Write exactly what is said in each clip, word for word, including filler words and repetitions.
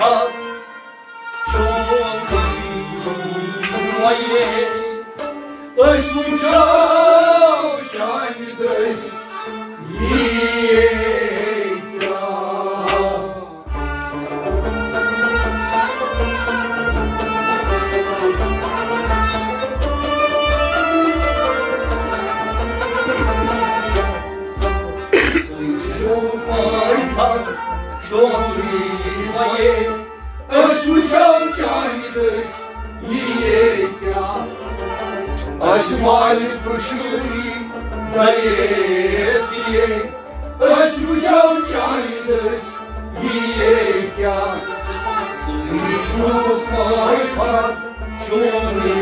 چون ویے، أسۍ وٕچھو چانہِ دٔسۍ ییے کیٛاہ۔ سُے چھُ معرفت، چون ویے۔ أسۍ وٕچھو چانہِ دٔسۍ ییے کیٛاہ۔ اَسہِ والہِ پرٛژھوٕے گریس تہِ۔ أسۍ وٕچھو چانہِ دٔسۍ ییے کیٛاہ۔ ژٕ چھُکھ معرفت، چون ویے۔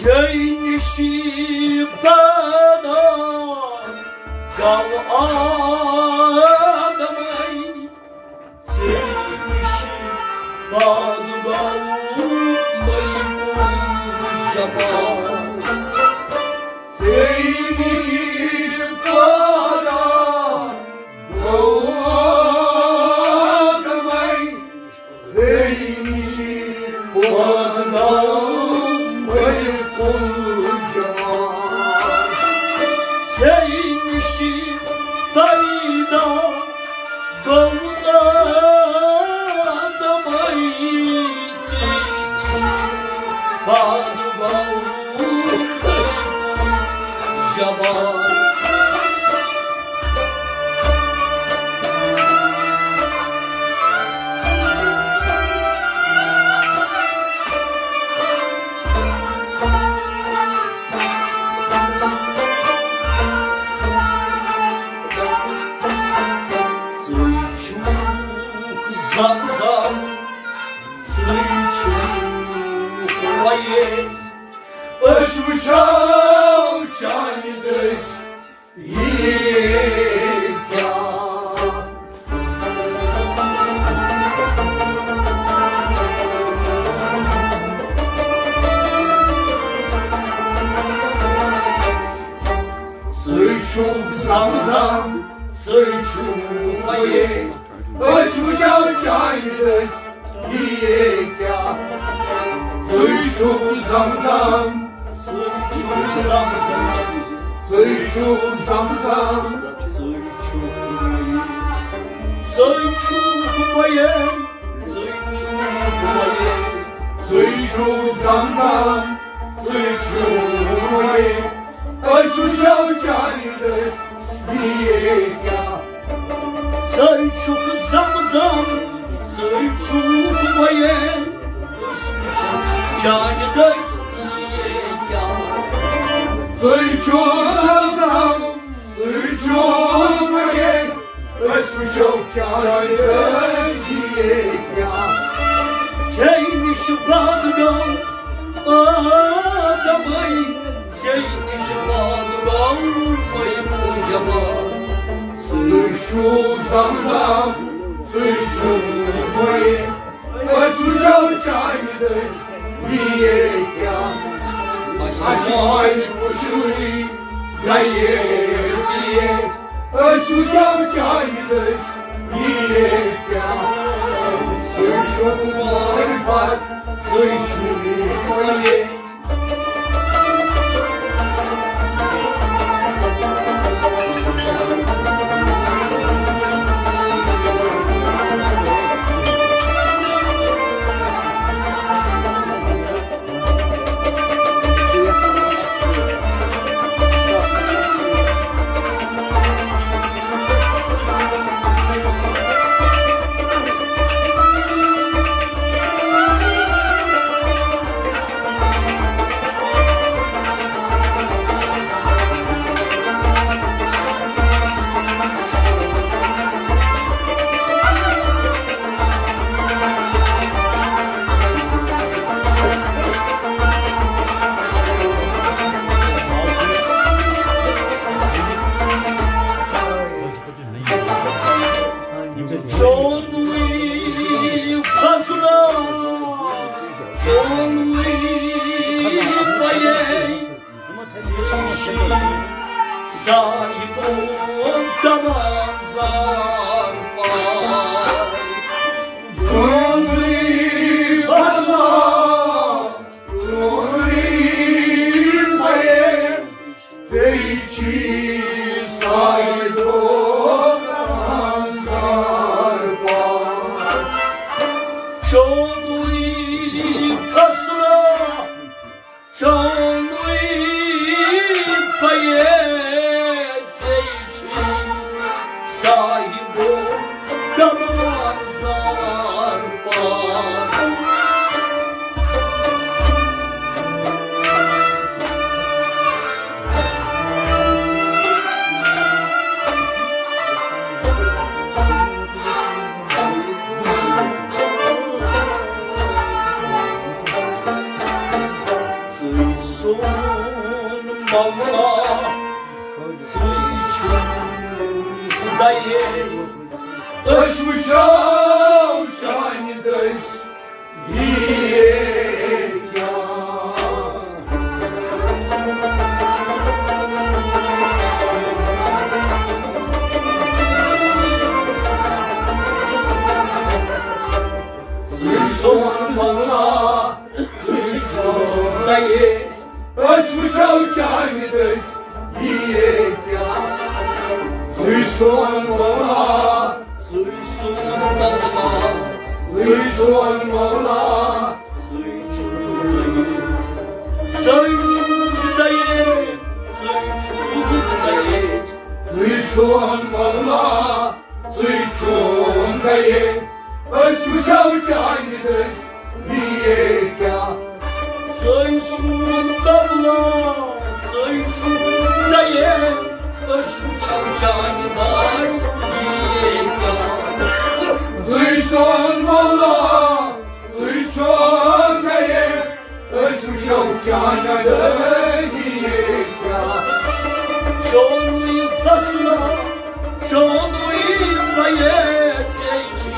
ژےٚ نِشی پَناہ گوٚو آدمے، ژےٚ نِشی پَناہ گوٚو ملک الجبار۔ ژےٚ نِشی پَناہ گوٚو آدمے، ژےٚ نِشی پَناہ گوٚو ملک الجبار۔ ژےٚ نِشی پیدا گوٚو آدمے، ژےٚ نِشی پَناہ گوٚو ملک الجبار۔ ژٕ چھُکھ زمزم، ژٕ چھُکھ ویے۔ أسۍ وٕچھو چانہِ دٔسۍ ییے کیٛاہ۔ ژٕ چھُکھ زمزم، ژٕ چھُکھ ویے۔ أسۍ وٕچھو چانہِ دٔسۍ ییے کیٛاہ۔ ژٕ چھُکھ زمزم، ژٕ چھُکھ زمزم، ژٕ چھُکھ زمزم، ژٕ چھُکھ ویے۔ ژٕ چھُکھ ویے، ژٕ چھُکھ ویے۔ ژٕ چھُکھ زمزم، ژٕ چھُکھ ویے۔ أسۍ وٕچھو چانہِ دٔسۍ ییے کیٛاہ۔ ژٕ چھُکھ زمزم، ژٕ چھُکھ ویے۔ أسۍ وٕچھو چانہِ دٔسۍ ییے کیٛاہ۔ ژٕ چھُکھ زمزم، ژٕ چھُکھ ویے۔ أسۍ وٕچھو چانہِ دٔسۍ ییے کیٛاہ۔ ژےٚ نِش پَناہ گوٚو آدمے، ژےٚ نِش پَناہ گوٚو ملک الجبار۔ ژٕ چھُکھ زمزم، ژٕ چھُکھ ویے۔ أسۍ وٕچھو چانہِ دٔسۍ ییے کیٛاہ۔ اَسہِ آیہِ خوشی گریس تہِ۔ أسۍ وٕچھو چانہِ دٔسۍ ییے کیٛاہ۔ ژٕ چھُکھ معرفت، ژٕ چھُکھ ویے۔ صاحبو تمام زار پار۔ ژےٚ چھی سایہِ دۄہ منظر پاو۔ چونُے فصلہ، چونُے پَیے، ژےٚ چھی صاحبو کمال زار پار۔ ژٕے سون مولا، ژٕے چھُ خدایے۔ أسۍ وٕچھو چانہِ دٔسۍ یہِ کیٛاہ۔ یہِ سون مولا، ژٕے چھُ خدایے۔ أسۍ وٕچھو چانہِ دٔسۍ یہِ کیٛاہ۔ ژٕے سون مولا، ژٕے سون مولا، ژٕے سون مولا، ژٕے چھُ خدایے۔ ژٕے چھُ خدایے، ژٕے چھُ خدایے۔ ژٕے سون مولا، ژٕے چھُ خدایے۔ أسۍ وٕچھو چانہِ دٔسۍ یہِ کیٛاہ۔ ژٕے سون مولا، ژٕے چھُ خدایے۔ أسۍ وٕچھو چانہِ دٔسۍ یہِ کیٛاہ۔ ژٕے سون مولا، ژٕے چھُ خدایے۔ أسۍ وٕچھو چانہِ دٔسۍ یہِ کیٛاہ۔ چونُے فصلہ، چونُے پَیے، ژےٚ چھی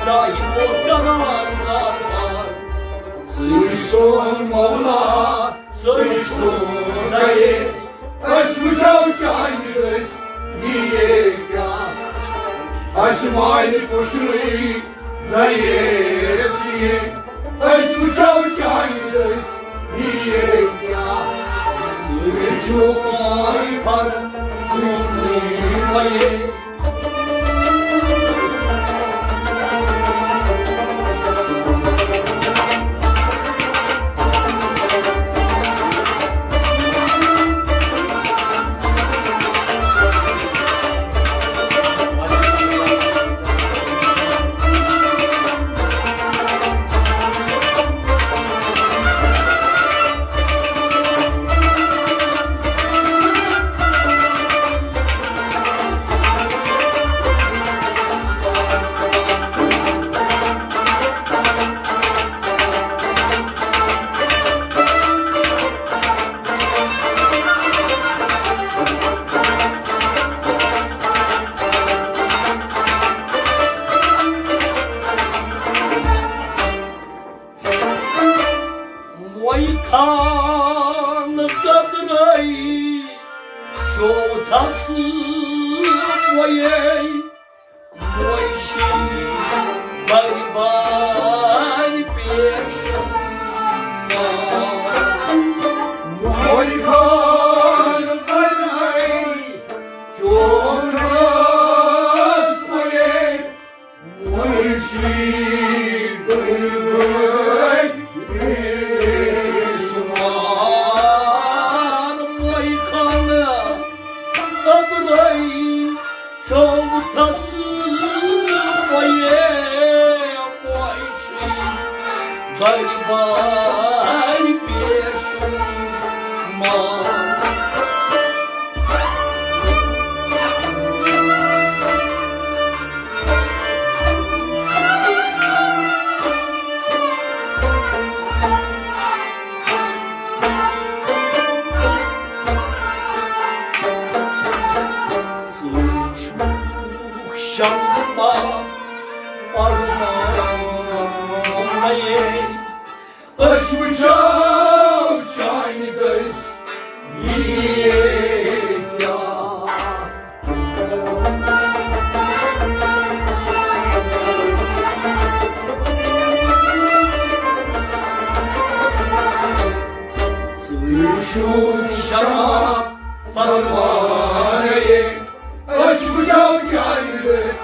صاحبو کمال زار پار۔ ژٕے سون مولا، ژٕے چھُ خدایے۔ أسۍ وٕچھو چانہِ دٔسۍ یہِ کیٛاہ۔ اَسہِ مانہِ پُشرٕے دَیے أسۍ یہِ۔ أسۍ وٕچھو چانہِ دٔسۍ یہِ کیٛاہ۔ ژٕے چھُ پاے فرق، ژٕے پاے۔ وۄنۍ خان قدرے چوتھس وۄنۍ۔ وۄنۍ چھِ بٔڑۍ بارٕ پیش۔ وۄنۍ خان قدرے چوتھس وۄنۍ۔ وۄنۍ چھِ بٔڑۍ بارٕ پیش۔ وۄنۍ خان قدرے چوتھس وۄنۍ، وۄنۍ چھُ بٔڑۍ بارٕ پیش۔ شمع فرمانے، أسۍ وٕچھو چانہِ دٔسۍ یہِ کیٛاہ۔ ژٕ چھُکھ شمع پروانَے، أسۍ وٕچھو چانہِ دٔسۍ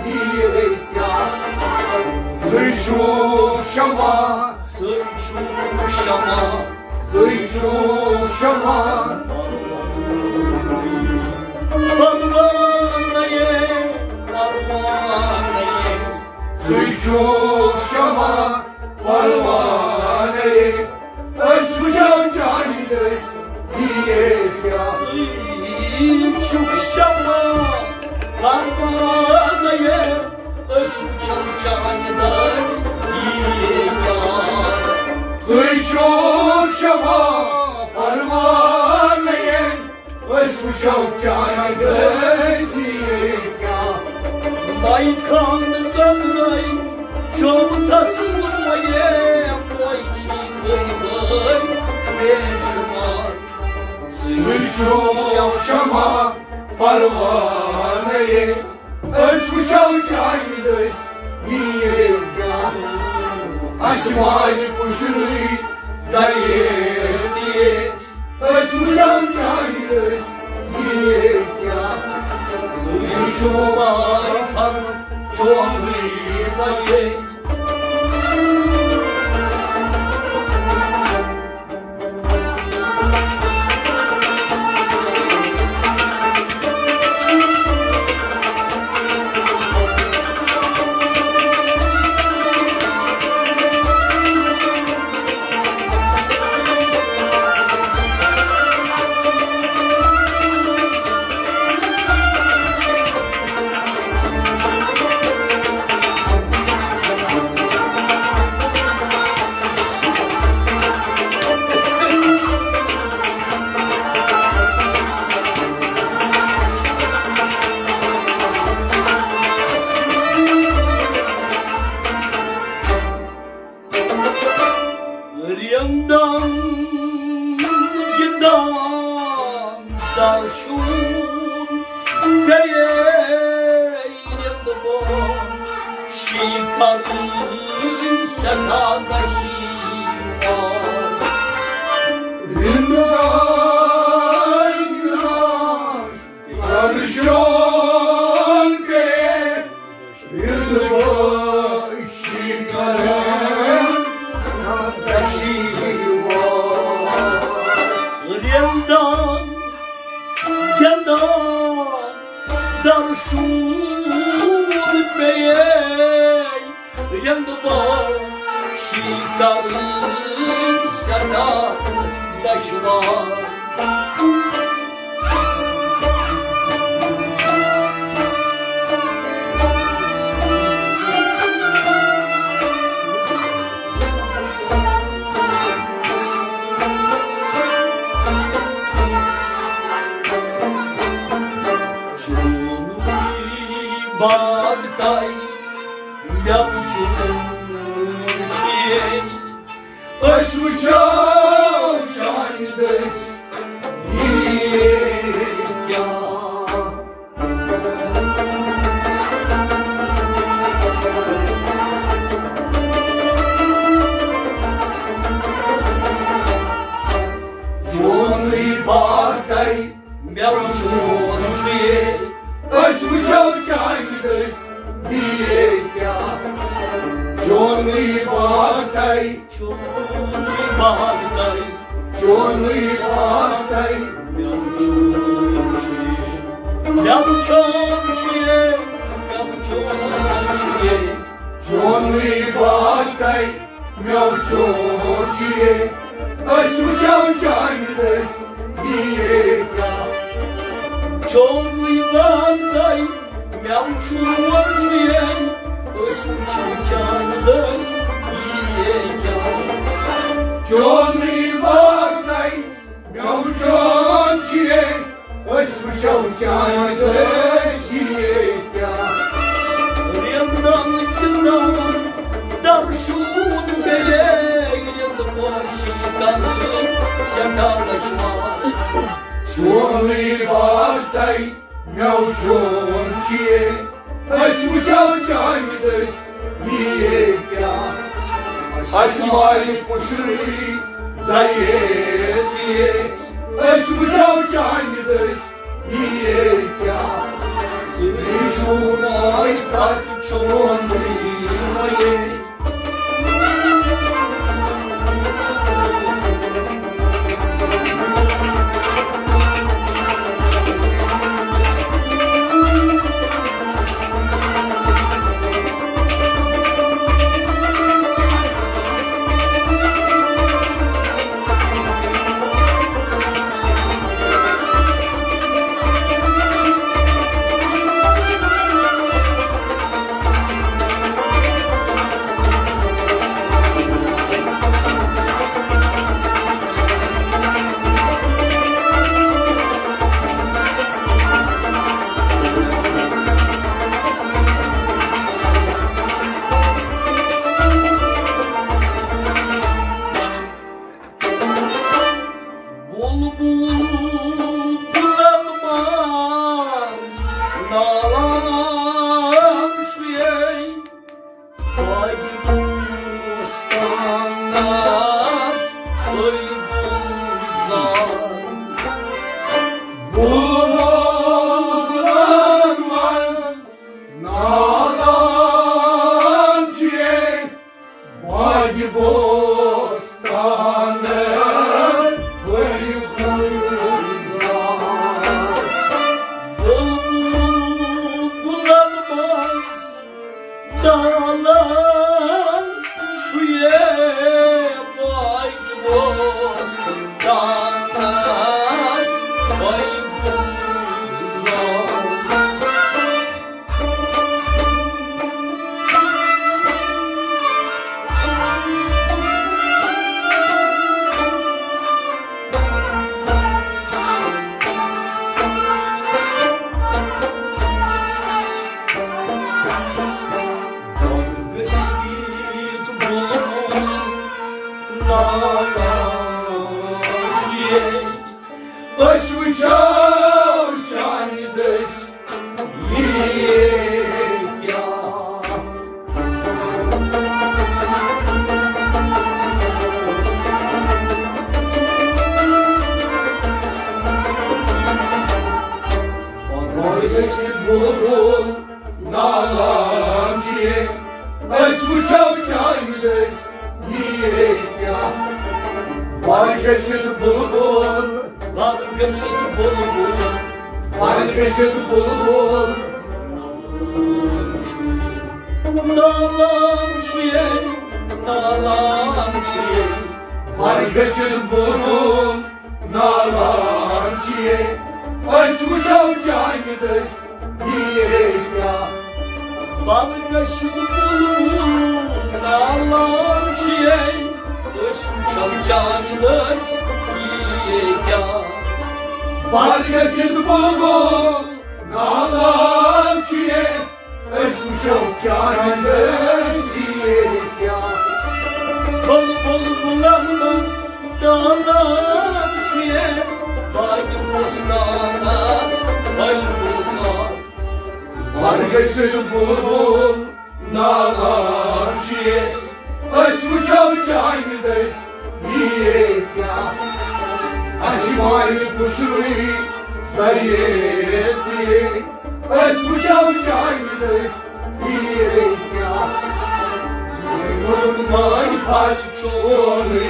یہِ کیٛاہ۔ ژٕ چھُکھ شمع، ژٕ چھُکھ شمع، ژٕ چھُکھ شمع۔ پروانَے، پروانَے، ژٕ چھُکھ شمع پروانَے، أسۍ وٕچھو چانہِ دٔسۍ یہِ کیٛاہ۔ ژٕ چھُکھ شمع پروانَے، أسۍ وٕچھو چانہِ دٔسۍ یہِ کیٛاہ۔ ژٕ چھُکھ شمع پروانَے، أسۍ وٕچھو چانہِ دٔسۍ یہِ کیٛاہ۔ ماے خان گٔبرٲے، چوب تصوُر مَیے، پوے چھی بٔلۍ بٔلۍ بے شُمار۔ ژٕ چھُکھ شمع پروانَے، أسۍ وٕچھو چانہِ دٔسۍ یہِ کیٛاہ۔ اَسہِ مالہِ پُشرٕے دَلیس تہِ، أسۍ وٕچھو چانہِ دٔسۍ یہِ کیٛاہ۔ ژٕ چھُکھ ماے خان چوبٕے مَیے۔ رِنٛدان گِنٛدان دَرشُن پیٚیے رِنٛدٕ بۄن شِکَرٕنۍ سٮ۪ٹھاہ نشیٖب۔ رِنٛدان گِنٛدان دَرشُن پیٚیے رِنٛدٕ بۄن شِکَرٕنۍ نشیٖب۔ رِنٛدان گِنٛدان دَرشُن پیٚیے رِنٛدٕ بۄن شِکَرٕنۍ سٮ۪ٹھاہ دَشوار۔ چونُے باغ تۄہہِ مےٚ وُچھُن چھُ یے۔ أسۍ وٕچھو چانہِ دٔسۍ یہِ کیٛاہ۔ چونُے باغ تۄہہِ مےٚ وُچھُن چھُ یے۔ أسۍ وٕچھو چانہِ دٔسۍ یہِ کیٛاہ۔ چونُے باغ تۄہہِ، چونُے باغ تۄہہِ، چونُے باغ تۄہہِ مےٚ وُچھُن چھُ یے۔ مےٚ وُچھُن چھُ یے، مےٚ وُچھُن چھُ یے۔ چونُے باغ تۄہہِ مےٚ وُچھُن چھُ یے۔ أسۍ وٕچھو چانہِ دٔسۍ یہِ کیٛاہ۔ چونُے باغ تۄہہِ مےٚ وُچھُن چھُ یے۔ أسۍ وٕچھو چانہِ دٔسۍ یہِ کیٛاہ۔ چونُے باغ تۄہہِ مےٚ وُچھُن چھُ یے۔ أسۍ وٕچھو چانہِ دٔسۍ یہِ کیٛاہ۔ رِنٛدان گِنٛدان دَرشُن پیٚیے رِنٛدٕ چونُے باغ تۄہہِ مٮ۪وٕ چون چھُ یے، أسۍ وٕچھو چانہِ دٔسۍ یِیے کیٛاہ۔ اَسہِ مارِ پُشرٕے دَیے اَسہِ یے، أسۍ وٕچھو چانہِ دٔسۍ یِیے کیٛاہ۔ سُہ چھُ مارِ پَتہٕ چونُے وَیے۔ بلبل گلن منٛز نالان چھُ یے، باغِ بوستانس بلبل زال۔ بلبل گلن منٛز نالان چھُ یے، باغِ بوستانس بلبل زال۔ بلبل گلن منٛز نالان چھُ یے، باغِ بوستانس بلبل زال۔ گٔژھِتھ بُلبُل نالان چھُ یے، أسۍ وٕچھو چانہِ دٔسۍ یِیے کیٛاہ۔ گٔژھِتھ بُلبُل نالان چھُ یے، أسۍ وٕچھو چانہِ دٔسۍ یِیے کیٛاہ۔ بر گٔژھِتھ بُلبُل، بر گٔژھِتھ بُلبُل، بر گٔژھِتھ بُلبُل نالان چھُ یے، نالان چھُ یے۔ بر گٔژھِتھ بُلبُل نالان چھُ یے، أسۍ وٕچھو چانہِ دٔسۍ یِیے کیٛاہ۔ بر گٔژھِتھ بُلبُل نالان چھُ یے، أسۍ وٕچھو چانہِ دٔسۍ یِیے کیٛاہ۔ بر گٔژھِتھ بُلبُل نالان چھُ یے، أسۍ وٕچھو چانہِ دٔسۍ یِیے کیٛاہ۔ بُلبُل گُلن منٛز نالان چھُ یے، باغِ بوستانس بلبُل زال۔ بر گٔژھِتھ بُلبُل نالان چھُ یے، أسۍ وٕچھو چانہِ دٔسۍ یِیے کیٛاہ۔ اَسہِ مارِ پُشرٕے دَیے اَسہِ یے، أسۍ وٕچھو چانہِ دٔسۍ یِیے کیٛاہ۔ یہِ چھُنہٕ مارِ پَتہٕ چونُے۔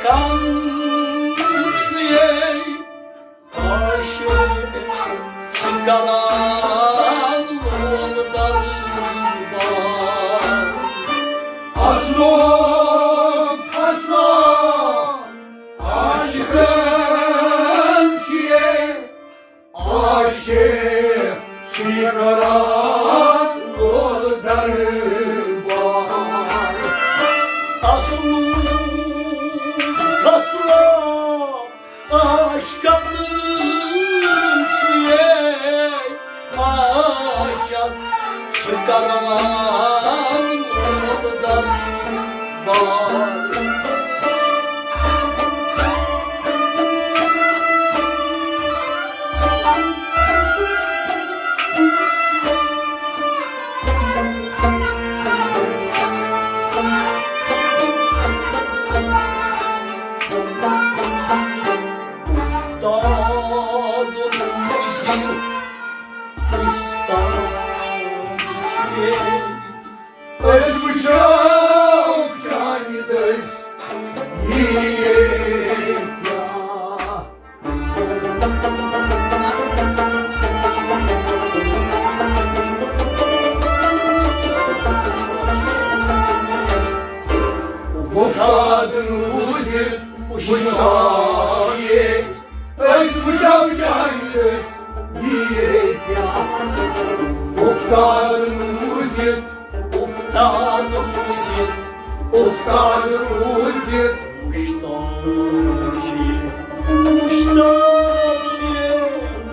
کم چھُ یے عاشق چھِ کران لول دربار۔ اصلُک فصلہ عاشقن چھُ یے، عاشق چھِ کران لول دربار۔ اصلُک فصلہ عاشقن چھُ یے، عاشق چھِ کران لول دربار۔ اُستادُن مُزِل اُستاد چھُ یے۔ أسۍ وٕچھو چانہِ دٔسۍ یہِ کیٛاہ۔ وۄستادن روٗزِتھ وٕچھتاش یے، أسۍ وٕچھو چانہِ دٔسۍ یہِ کیٛاہ۔ وۄستادن روٗزِتھ، وۄستاد روٗزِتھ، وۄستاد روٗزِتھ مُشتاق چھِ، مُشتاق چھِ،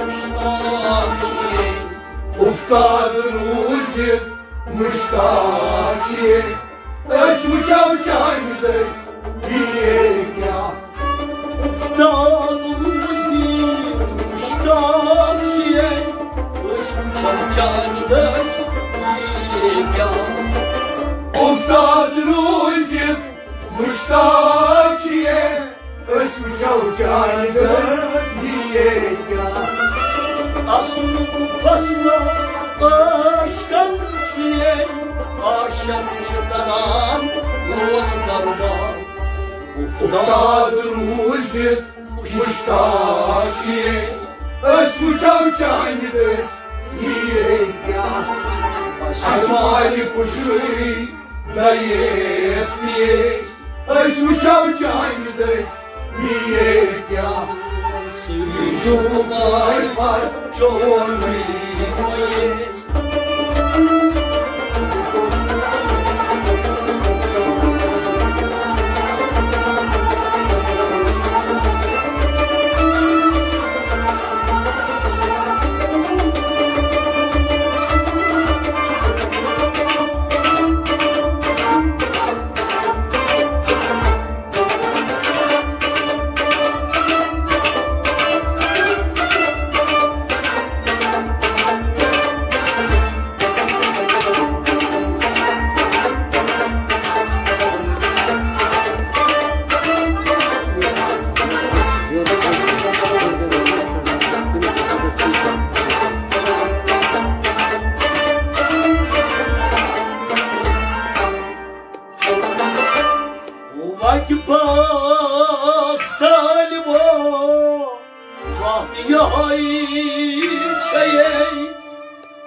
مُشتاق چھِ۔ وۄستاد روٗزِتھ مُشتاق چھِ، أسۍ وٕچھو چانہِ دٔسۍ یہِ کیٛاہ۔ وۄستاد روٗزِتھ مُشتاق چھِ، أسۍ وٕچھو چانہِ دٔسۍ یہِ کیٛاہ۔ وۄستاد روٗزِتھ مُشتاق چھِ، أسۍ وٕچھو چانہِ دٔسۍ یہِ کیٛاہ۔ اصلُک فصلہ عاشقن چھُ یے، عاشق چھِ کران لول دربار۔ وۄستاد روٗزِتھ مُشتاق چھِ یے، أسۍ وٕچھو چانہِ دٔسۍ یہِ کیٛاہ۔ اَسہِ والہِ پُشرٕے دَییس تہِ یے، أسۍ وٕچھو چانہِ دٔسۍ یہِ کیٛاہ۔ سُے چھُ معرفت چونُے۔ وَتہِ پَتھ طٲلبو، وَتھ یِہوٚے چھَیے۔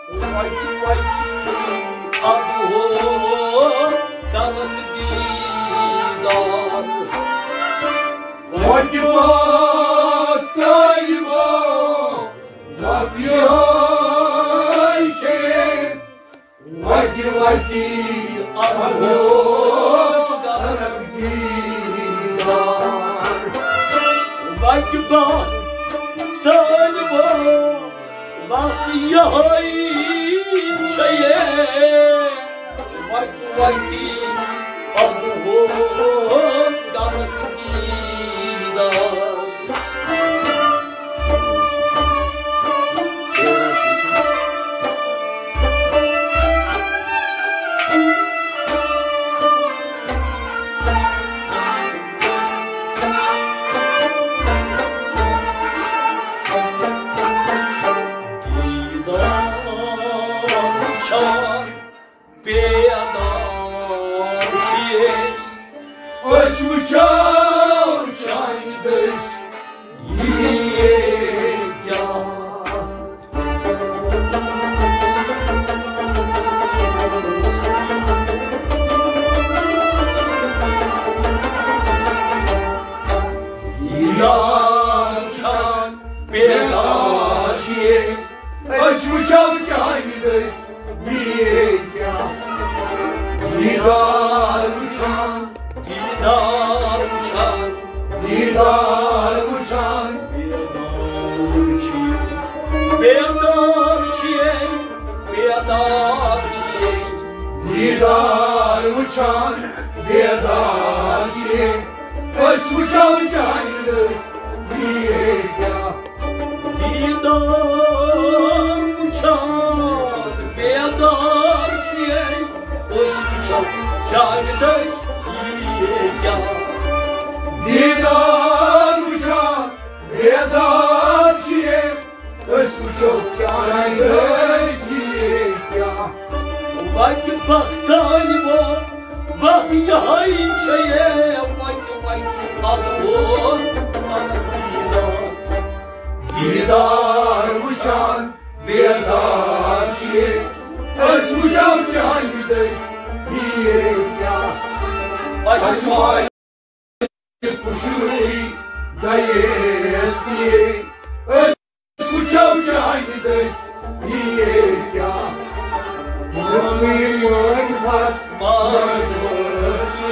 وَتہِ وَتہِ اَدٕ ہو کَرَکھ دیٖدار۔ وَتہِ پَتھ طٲلبو، وَتھ یِہوٚے چھَیے۔ وَتہِ وَتہِ اَدٕ ہو کَرَکھ دیٖدار۔ وَتہِ پَتھ طٲلبو، وَتھ یِہوٚے چھَیے۔ وَتہِ وَتہِ اَدٕ ہو کَرَکھ دیٖدار۔ دیٖدار وٕچھان بیدار چھِ، أسۍ وٕچھو بیدار وٕچھان، بیدار چھِ، بیدار چھِ، دیدار وٕچھان، بیدار چھِ، أسۍ وٕچھو چانہِ دٔسۍ یہِ کیٛاہ۔ دیدار وٕچھان، بیدار چھِ، أسۍ وٕچھو چانہِ دٔسۍ یہِ کیٛاہ۔ دیدار وٕچھان، بیدار چھِ، أسۍ وٕچھو چانہِ دٔسۍ یہِ کیٛاہ۔ وَتہِ پَکھتٲنۍ وۄنۍ، وَتھ یِہوٚے چھےٚ، وَتہِ، وَتہِ پَکھتٲنۍ وۄنۍ دیدار۔ دیدار وٕچھان بیدار چھِ، أسۍ وٕچھو چانہِ دٔسۍ یہِ کیٛاہ۔ اَسہِ والہِ پُشرُے دَیس تہِ، أسۍ وٕچھو چانہِ دٔسۍ یہِ کیٛاہ۔ وۄنۍ وۄنۍ پَتھ مارٕ چھِ۔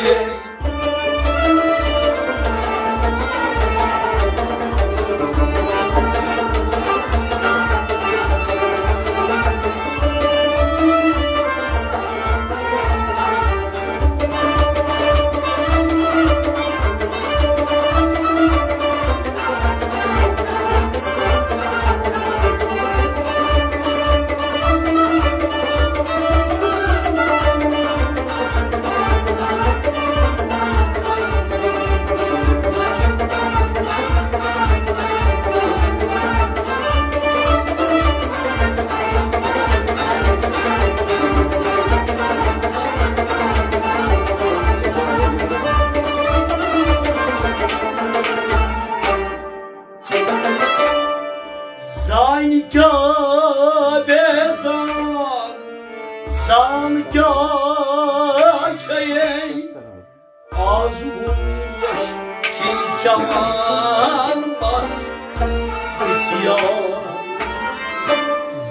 زان کیٛاہ بے زان، زان کیٛاہ چھے؟ آز وُچھ چی چمان بس بسیار۔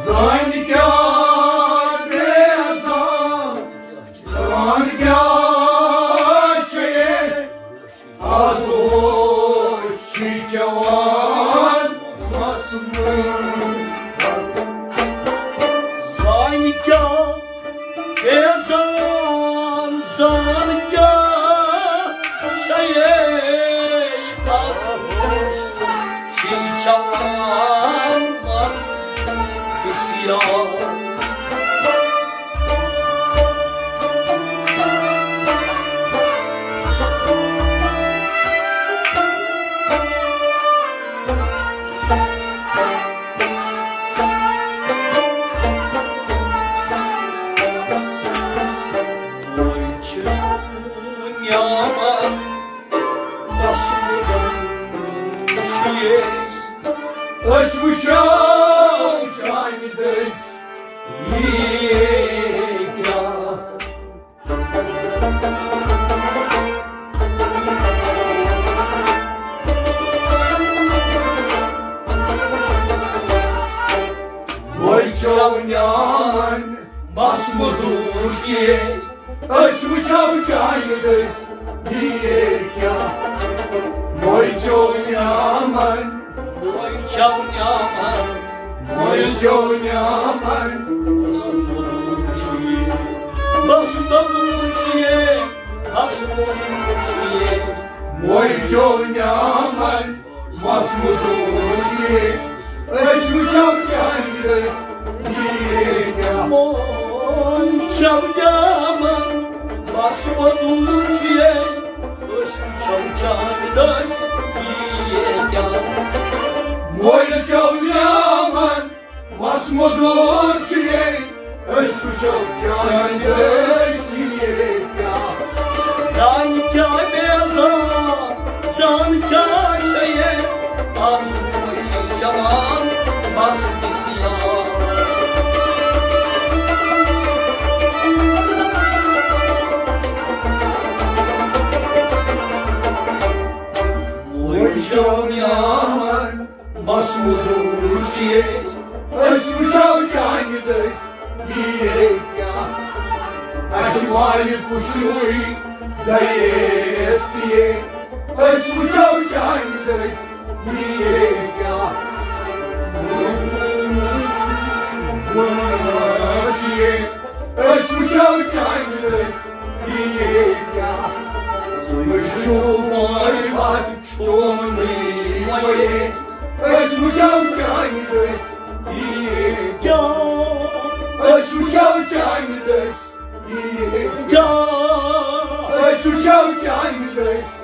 زان کیٛاہ بے زان، زان کیٛاہ چھے؟ آز وُچھ چی چمان بس۔ زان کیٛاہ بے زان، زان کیٛاہ چھے؟ آز وُچھ چی چمان بس بسیار۔ وۄنۍ چھُ نیامن مسموٗدن چھُ یے۔ أسۍ وٕچھو چانہِ دٔسۍ یہِ کیٛاہ۔ وۄنۍ چھُ نیامن مسموٗدن چھُ یے۔ أسۍ وٕچھو چانہِ دٔسۍ یہِ کیٛاہ۔ وۄنۍ چھُ نیامن، وۄنۍ چھُ نیامن، وۄنۍ چھُ نیامن۔ بس بدل چھُ یے، بس بدل چھُ یے، بس بدل چھُ یے۔ وۄنۍ چھُ نیامن مسموٗدن چھُ یے۔ أسۍ وٕچھو چانہِ دٔسۍ یہِ کیٛاہ۔ وۄنۍ چھُ نیامن مسموٗدن چھُ یے۔ أسۍ وٕچھو چانہِ دٔسۍ یہِ کیٛاہ۔ وۄنۍ چھُ نیامن مسموٗدن چھُ یے۔ أسۍ وٕچھو چانہِ دٔسۍ یہِ کیٛاہ۔ زان کیٛاہ بے زان، زان کیٛاہ چھے یے؟ آز وُچھ چی چمان بس بسیار۔ وۄنۍ چھُ نیامن مسموٗدن چھُ یے۔ أسۍ وٕچھو چانہِ دٔسۍ یہِ کیٛاہ۔ اَسہِ والہِ پُشرُے دَیس تہِ یے۔ أسۍ وٕچھو چانہِ دٔسۍ یِیہِ کیٛاہ۔ وٕچھ یہِ، أسۍ وٕچھو چانہِ دٔسۍ یِیہِ کیٛاہ۔ أسۍ چھِو پانہٕ وَتھ چون یِیہِ۔ أسۍ وٕچھو چانہِ دٔسۍ یِیہِ کیٛاہ۔ أسۍ وٕچھو چانہِ دٔسۍ یِیہِ کیٛاہ۔ أسۍ وٕچھو چانہِ دٔسۍ